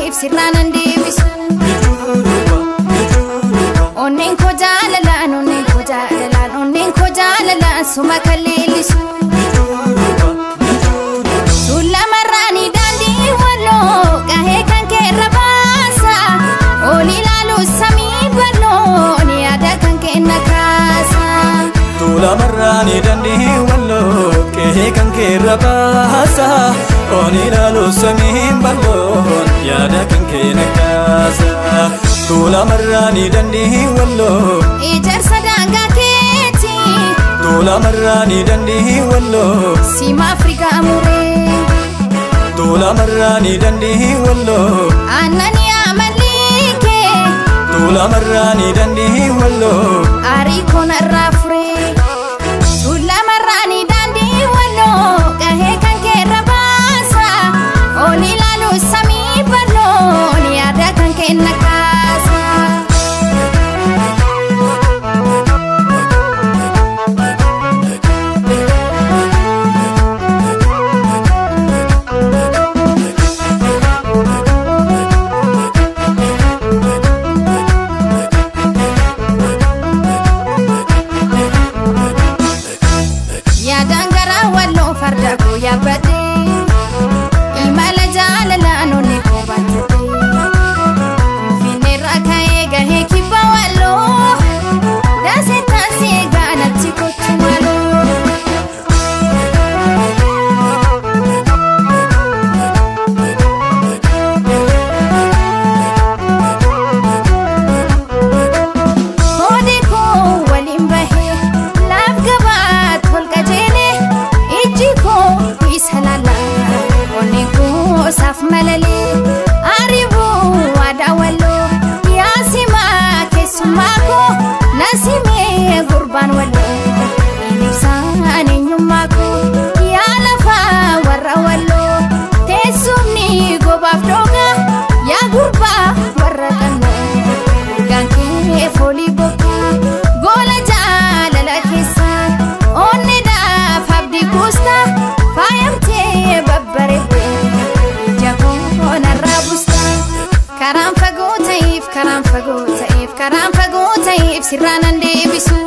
ta'eef sirraan deebisu. Onneen koo jaalalaan, onneen koo jaalalaan, onneen koo jaalalaan suma kan leellisu. Tuulamarraanii daandii walloo gahee kan keerra baasa. Ol ilaalu samii bal'oon yaada kan kenna kaasa. Tuulamarraanii daandii walloo qe'ee kan keerra baasa. Ol ilaalu samii bal'oon yaada kan kenna kaasa. Tuulamarraanii daandii walloo ijaarsa daangaa keeti. Tuulamarraanii daandii walloo siima Afrikaa muree. Tuulamarraanii daandii walloo aannan yaa mallikee. Tuulamarraanii daandii walloo aarii koonarraa furee. Tuulamarraanii daandii walloo gahee kan keerra baasa. Ol ilaalu samii bal'oon yaada kan kenna kaasa. Yaadaan garaa walloo farda koo yaabbadhee imala jaalalaan onnee koo baattatee Finfinneerraa ka'ee gahee kibba walloo daasee taasee gaanatti kottu maaloo. Koodee koo waliin bahee laaf gabaat ol qajeelee ijji koo isa laalaa onneen koo isaaf malalee ariibuu aadaa walloo yaasimaa keessummaa koo nasimee gurbaan walloo ibsaan eenyummaa koo yaa lafaa warra walloo teessumni gobaaf dhoogaa yaa gurbaa warra qannoo. Urgaan kee foolii bokkaa gola jaalala keessaa onneedhaaf abdii kuustaa faayamtee babbareeddee ija koonarraa buustaa. Karaan fagoo ta'eef, karaan fagoo ta'eef, karaan fagoo ta'eef sirraan deebisu.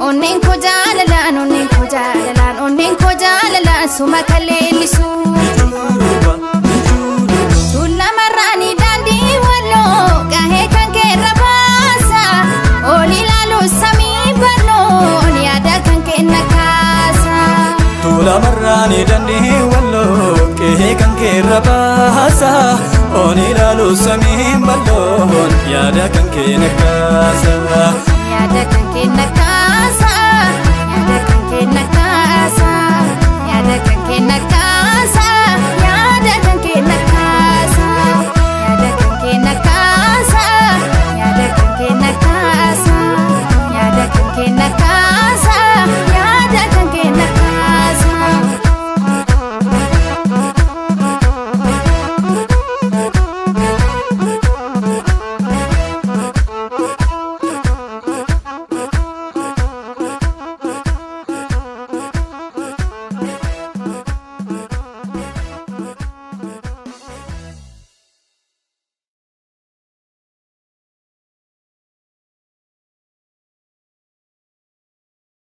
Onneen koo jaalalaan, onneen koo jaalalaan, onneen koo jaalalaan suma kan leellisu. Tuulamarraanii daandii walloo gahee kan keerra baasa. Ol ilaalu samii bal'oon yaada kan kenna kaasa. Tuulamarraanii daandii walloo qe'ee kan keerra baasa. Ol ilaalu samii bal'oon yaada kan kenna kaasa. Yaada kan kenna kaasa. Yaada kan kenna kaasa. Yaada kan kenna kaasa.